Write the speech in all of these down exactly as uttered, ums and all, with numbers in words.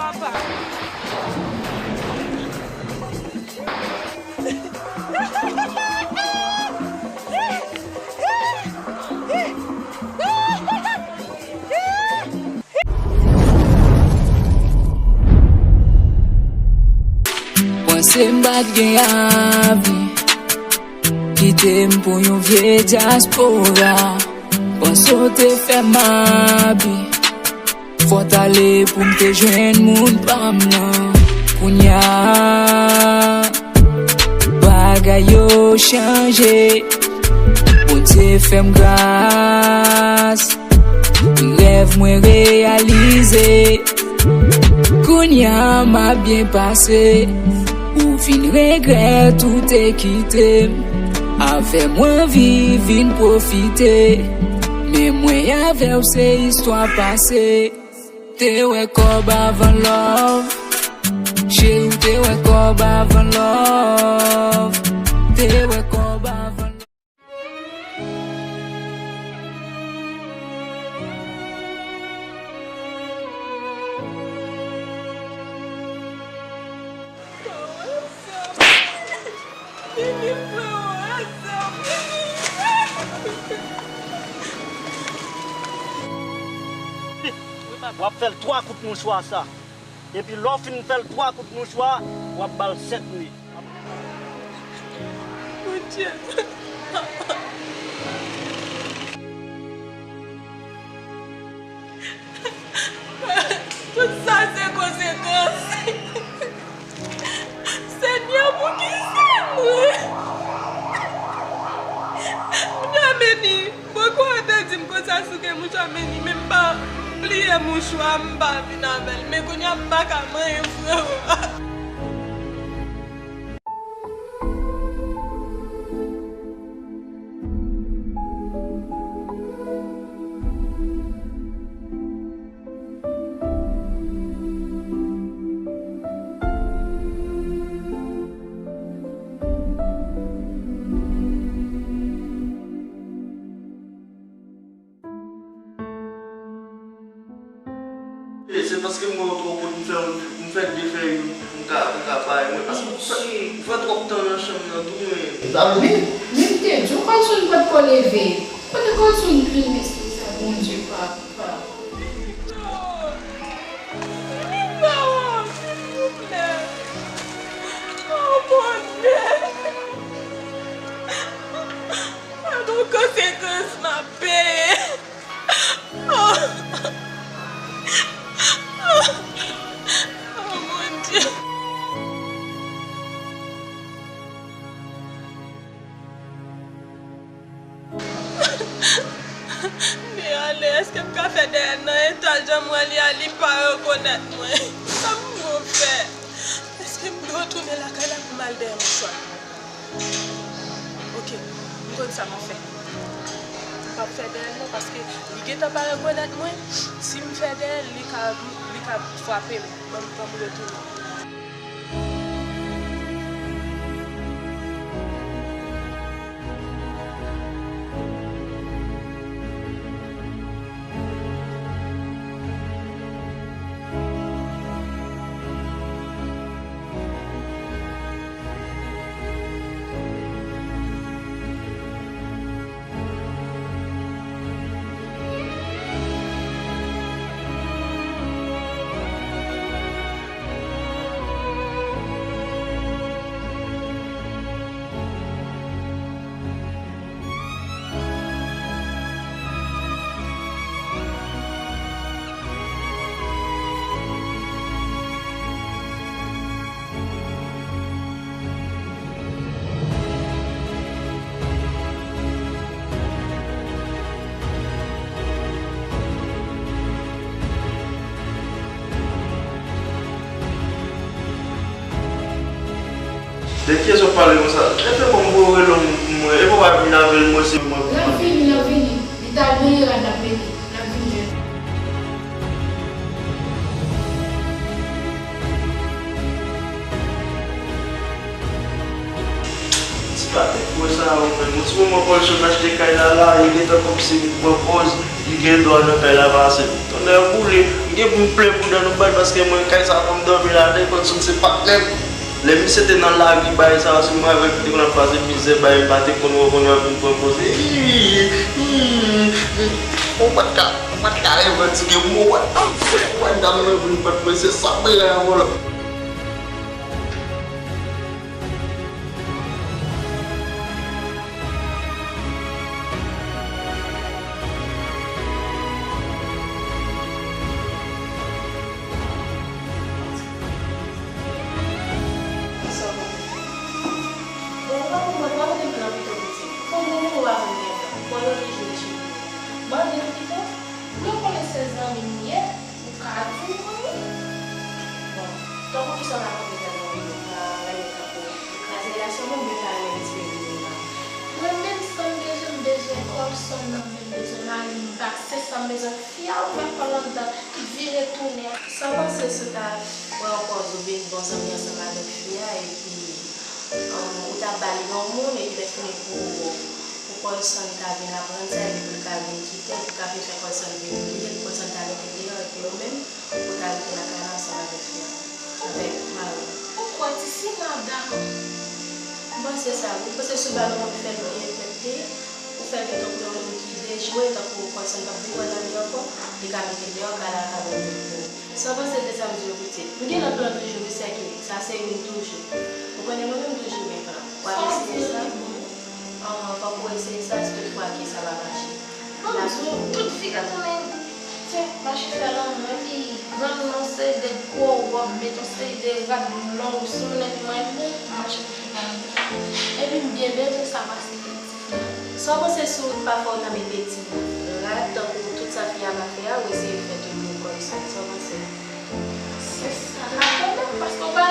Panse m pa t gen avi, kite m pou yon vye dyaspora. Panse w te fè m abi, fò t ale pou m te jwenn moun pa m nan. Kounya, bagay yo chanje, Bondye fè m gras. Rèv mwen reyalize. Kounya m ap byen pase. Ou vin regrèt ou te kite m. Avè mwen viv vin pwofite. Men mwen avè w se istwa pase. Te wè kòb avan love. Cheri, ou te wè kòb avan love. Te wè kòb avan. W ap fè l twa kout mouchwa sa. Epi lè w fin fè l twa kout mouchwa, w ap ba l sèt nwi. Bondye. Tout sa se konsekans. Senyè, poukisa mwen? Mwen meni. Bon, kò a te di m konsa souke mouchwa, men li menm pa bliye mouchwa, m pa vin avè l. Men kounye a m pa ka manyen frè a. E se paske m wè w twò kout, m fè, m fè de fèy, m ka, m ka bay mwen. Paske m fè, m fè twòp tan nan chanm nan tou, men. Sa vle? Men m te di w, Colson pa t ko leve. Kote Colson vin mesye sa, Bondye papa. Silvouplè. Oh, Bondye. Gade yon konsekans m ap peye. Oh. Oh, Bondye. M te ale, èske m ka fè dèyè l nan eta l jan m wè li a, li pa rekonèt mwen? Sa m pou fè? Èske m dwe retounen lakay la pou m al dèyè mouchwa? Oke, m konn sa m ap fè. M p ap fè dèyè l non, paske li gentan pa rekonèt mwen. Si m fè dèyè l, li ka, li ka frape m. Ban m, ban m retounen. De kiyès w ap pale konsa? Epi bon, m voye w rele yon moun pou mwen. Epi w pa vin avè l, mwen se mwen pou mwen. L ap vini, l ap vini. Li t al mele rad, l ap mele. L ap vini. Ti patèk mwen sa yo menm. Yon ti moman Colson achte kay la la, li gentan kòmsi vin pran pòz, li gen dwa nan kay la pase. Tonnè boule, m Gen pou m plen pou dan nou bat, paske mwen, kay sa pou m dòmi ladan, Kolson se patnè m. Lè misye te nan lari, bay sa, se mwen avèk li te konn ap pase mizè, bay, m pa te konn wè, kounye a vin pran koze. Ou pa t ka, ou pa t ka revandike mwen, ou pa t ka, ou pa t ka mwen vin bat mwen, se sa mwen reyè avè w la. Sa w konprann? Bon, ou pa konprann, pa mande m plan pito pitit. Kòm ou menm ou pa konn gen plan, fò yo toujou rechifone. Mande m pito. Mwen konnen se zanmi m ye, ou ka di m konnen. Bon, tankou kisa w ta konte fè zanmi w pa renmen tankou kraze relasyon moun, oubyen pa renmen li tire li menm pa? Mwen menm, sa m bezwen, m bezwen Kolson nan, men m bezwen mari m, m pa se sa m bezwen. Fi a ouvè kò l anndan, li vire tounen. Sa w panse si w ta pran pòz ou vin bon zanmi ansanm avèk fi a, epi, um, ou ta ba l yon moun, epi lè fini pou, pou Kolson ta vin aprann sa, epi pou l ka vin kite, pou l ka vin fè Kolson vin bliye l, Kolson ta mete l deyò, epi ou menm, ou ta rete lakay la ansanm avèk fi a, avèk mari w. Ou kwè ti Sina ap dakò? M panse sa wi, m panse si w ba l yon moun fè l bliye tèt li, ou fè l gen tankou yon moun ki dejwe, tankou Kolson p ap vin wè l nan li ankò, li ka mete l deyò, ka al ak avè l vin bliye l. Sa w panse de sa m di w pitit? M gen lòt plan toujou wi, sèke sa se youn toujou. Ou konnen mwen menm m toujou gen plan. W ap eseye sa? Ahn, fòk ou eseye sa si toutfwa ke sa pa mache. Mwen di w, tout fi ka tounen, se mache fè lanmou, epi grann nan se de gwo wòb, met yon seri de rad long sou moun, epi mwen menm, m mache pou fè lanmou. Epi m byen bezwen sa pase ti fi a. Sa w panse si w pa fè w nan mete ti rad, tankou tout sa fi a ka fè a, ou eseye fè tou pou Kolson? Sa w panse? Se sa, m ap tande, paske w pa,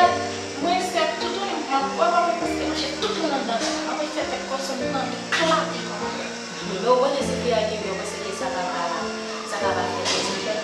mwen se toutouni m ap wè, m ap wè paske mache tout moun anndan, m ap fè tèt Kolson nan eklate kòmantè. Men ou konnen si fi a kenbe, ou panse ke sa ka pa, sa ka pa fè koze fèt?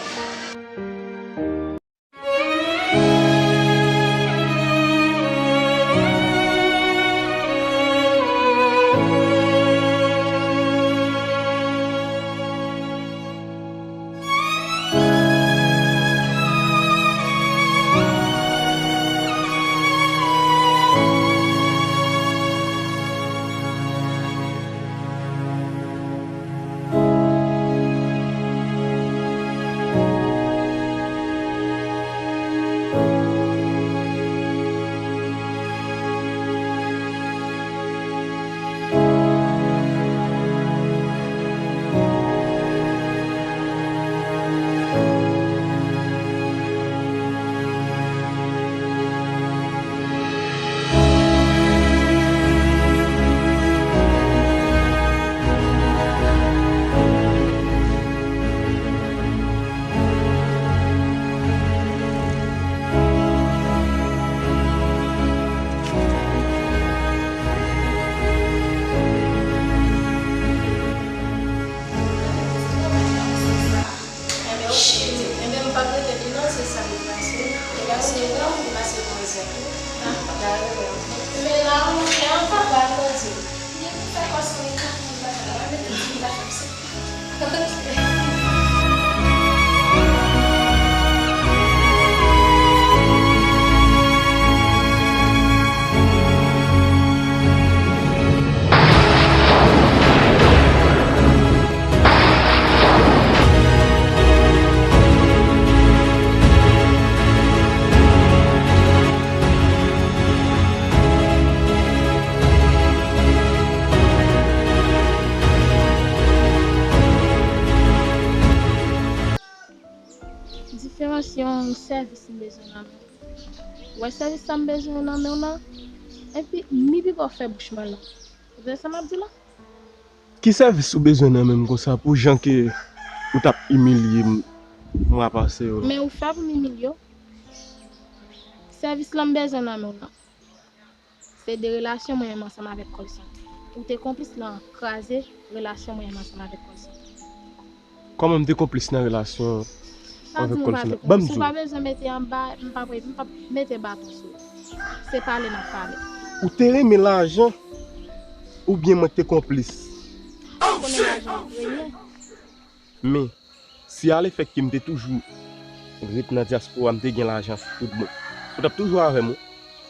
Enben, oke, pitit. Enben, m p ap rete tou non, se sa m te pase. Te pase bon, te pase bon, se tou. Dayè, men la, monchè, an pa ba l, Bondye. Li pou fè kò sou li, ka pou l pa la mete ti la fè sa. Diferans yon sèvis m bezwen nan men w. Ou wè sèvis sa m bezwen nan men w nan? Epi, mi pi pa w fè bouch mwen long. Ou tande sa m ap di la? Ki sèvis ou bezwen nan men m konsa pou jan ke ou t ap imilye m mwa pase yo? Men ou fè pou m imilye w? Sèvis lan m bezwen nan men w nan. Se de relasyon mwen menm ansanm avèk Colson. Ou te konplis nan kraze relasyon mwen menm ansanm avèk Colson. Kòman m te konplis nan relasyon avèk Colson? Ban m di w. Si w pa bezwen mete anba, m p ap, m p ap mete baton sou ou. Se pale n ap pale. Ou te renmen lajan oubyen mwen te konplis? Ou konnen lajan an premye. Men, si alefètke m te toujou Ret nan dyaspora, m te gen lajan sou tout bon. Ou t ap toujou avè m, wi.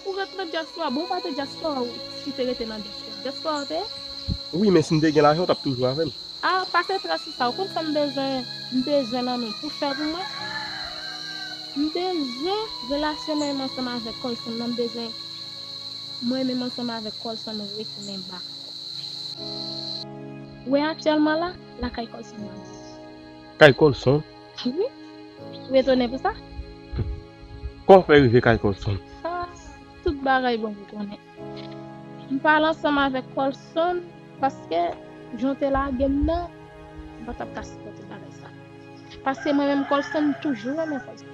Ou ret nan dyaspora? Bon, ou pa te dyaspora, ou si te rete nan dyaspora. Dyaspora ou te ye? Wi, men si m te gen lajan, ou t ap toujou avè m. A, pa se trè sou sa. Ou konn sa m bezwen, m bezwen nan men pou fè pou mwen? M bezwen relasyon mwen menm ansanm avèk Colson nan, m bezwen mwen menm ansanm avèk Colson retounen back. Ou wè aktyèlman la, lakay Colson nan. Kay Colson? Wi. Ou etone pou sa? Kòman w fè rive kay Colson? Ah, tout bagay Bondye konnen. M pale ansanm avèk Colson paske jan w te lage m nan, m pa t ap ka sipòte bagay sa. Paske mwen menm Colson, m toujou renmen Colson.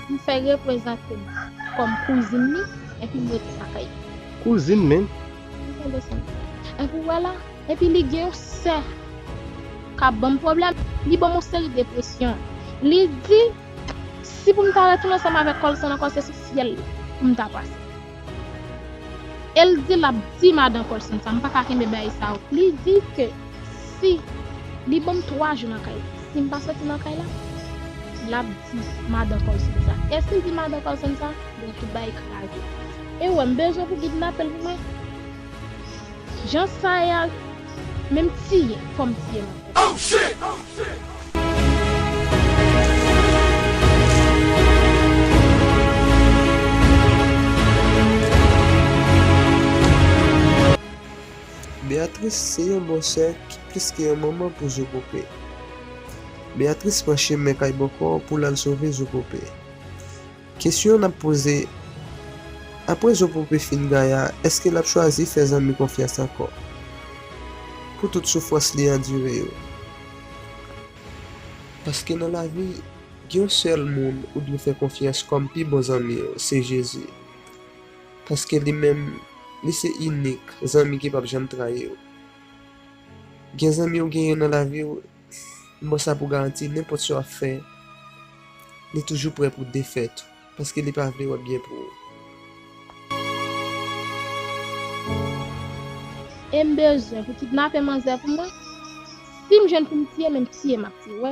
M fè reprezante m kòm kouzin li, epi m rete lakay li. Kouzin, men? Li tande sa. Epi w wè la, epi li gen yon sè k ap ban m pwoblèm. Li ban m yon seri depresyon. Li di, si pou m ta retounen ansanm avèk Colson ankò, se sou syèl li pou m ta pase. E l di l ap di madan Colson sa, m pa ka kenbe bagay sa yo. Li di ke si li ban m twa jou nan kay la, si m pa soti nan kay la, l ap di madan Colson sa. E si l di madan Colson sa, bon, tout bagay kraze. E w wè, m bezwen pou kidnape l pou mwen. Jan sa ye a, menm tiye, fò m tiye m. Oh, shit! Beatrice se yon bon sè ki plis ke yon manman pou Zopope. Beatrice pran chemen kay bòkò pou l al sove Zopope. Kesyon n ap poze, apre Zopope fin gaya, èske l ap chwazi fè zanmi konfyans ankò? Pou tout soufrans li andire yo. Paske nan lavi, gen yon sèl moun ou dwe fè konfyans kòm pi bon zanmi w, se Jezi. Paske li menm, li se inik zanmi ki p ap janm trayi w. Gen zanmi w genyen nan lavi w, m ba w sa pou garanti, nenpòt sa w ap fè, li toujou prè pou defèt ou, paske li pa vle wè byen pou ou. E m bezwen pou kidnape manzè pou mwen. Si m jwenn pou m tiye, men m tiye, m ap tiye. Wè.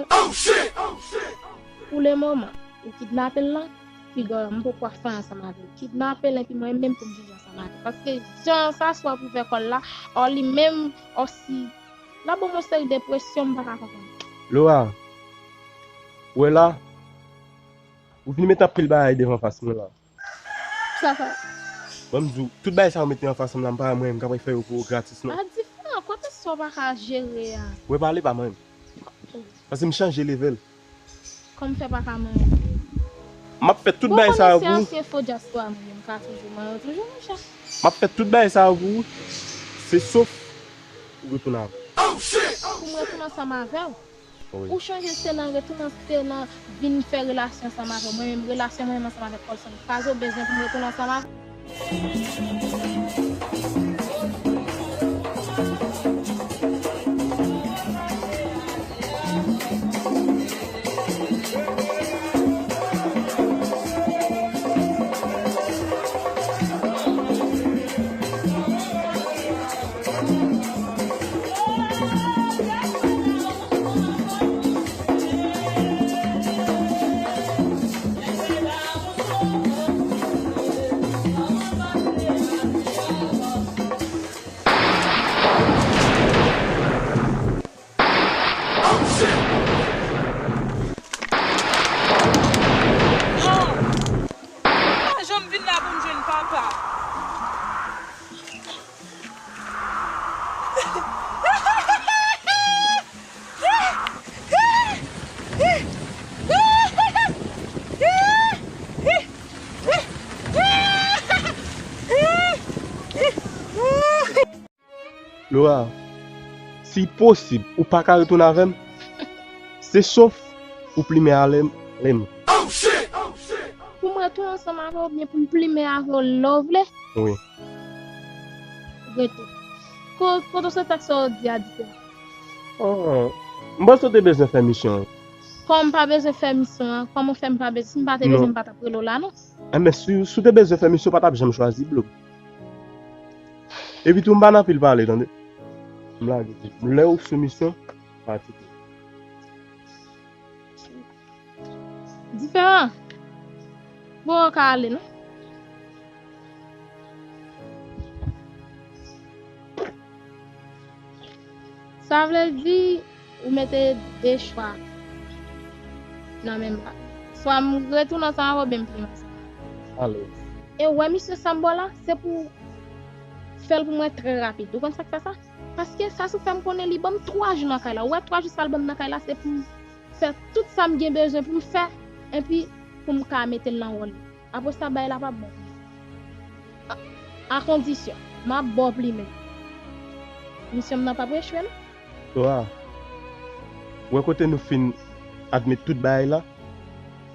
Pou le moman, ou kidnape l lan, piga m poko fè ansanm avè l. Kidnape l, epi mwen menm pou m jije ansanm avè l. Paske jan sa swa pou fè kò l la, ò li menm, ò si l ap ban m yon seri depresyon, m pa ka konprann. Laura, wè la, ou vin met anpil bagay devan fas mwen la. Sa fè? Ban m di w, tout bagay sa yo mete anfas m la, m pa wè mwen menm k ap fè yo pou ou gratis, non. A diferan, kote sa w pa ka jere a? Wè, pale pa manyen m. Paske m chanje level. Kòman fè pa ka manyen m? M ap fè tout bagay sa yo pou ou. Bon, konnen se ansyen fo dyaspora mwen ye, m ka toujou manyen w toujou, monchè. M ap fè tout bagay sa yo pou ou. Se sof ou retounen avè m. Pou m retounen ansanm avè w. Wi. Ou chonje se nan retounen, se nan vin fè relasyon ansanm avè w. Mwen menm, relasyon mwen menm ansanm avèk Colson kraze, ou bezwen pou m retounen ansanm avè w? Dora, si posib, ou pa ka retounen avè m? Se sof ou plimen ale m, ale m. Pou m retounen ansanm avè w oubyen pou m plimen avè w lè w vle? Wi. Rete. Ko- Kote w sot ak sa w di a diferan? Oh, m panse w te bezwen fè misyon an. Kòm m pa bezwen fè misyon an, kòman w fè m pa bezwen? Si m pa te Non. Bezwen, m pa t ap rele w la, non. Enben, si, si w te bezwen fè misyon, w pa t ap janm chwazi Blom. Epi tou, m pa nan pil pale, tande. M lage. Lè w sou misyon, pa tike. Diferan. Bon, w ka ale, non. Sa vle di, ou mete de chwa nan men m la. Swa m retounen ansanm avè w oubyen m plimen ansanm avè w. Alèz. E w wè misye sa m ba w la, se pou fè l pou mwen trè rapid. Ou konn sa k fè sa? Paske sa sou fè m konnen li ban m twa jou nan kay la. Ou wè twa jou sa l ban m nan kay la, se pou m fè tout sa m gen bezwen pou m fè, epi pou m ka mete l nan wòl li. Apre sa, bagay la p ap bon. A, a kondisyon, m ap ba w plimen. Misyon m nan p ap echwe, non. Dora, wè kote nou fin admèt tout bagay la,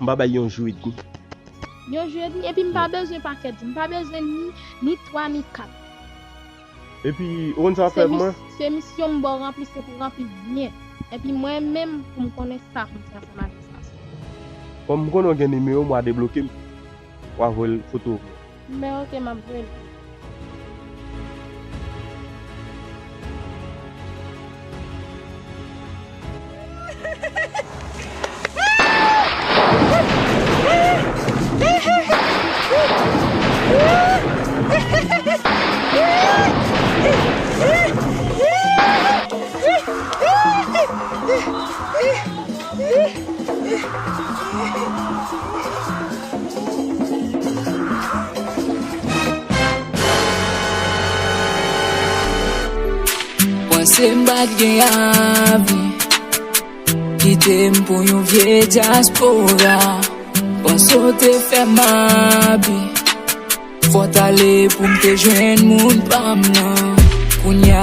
m pa bay yon jou edmi. Yon jou edmi, epi m pa bezwen pakèt jou. M pa bezwen ni, ni twa, ni kat. Epi, ou konn sa w ap fè pou mwen? Se misyon m ba w ranpli, se pou w ranpli byen. Epi mwen menm, pou m konnen sa pou m fè ansanm avèk sa. Kòm m konnen w gen nimewo m, w a debloke m. W a voye l foto w. Men oke, m ap voye l. Panse m pa t gen avi. Kite m pou yon vye dyaspora. Panse w te fè m abi. Fò t ale pou m te jwenn moun pa m nan. Kounya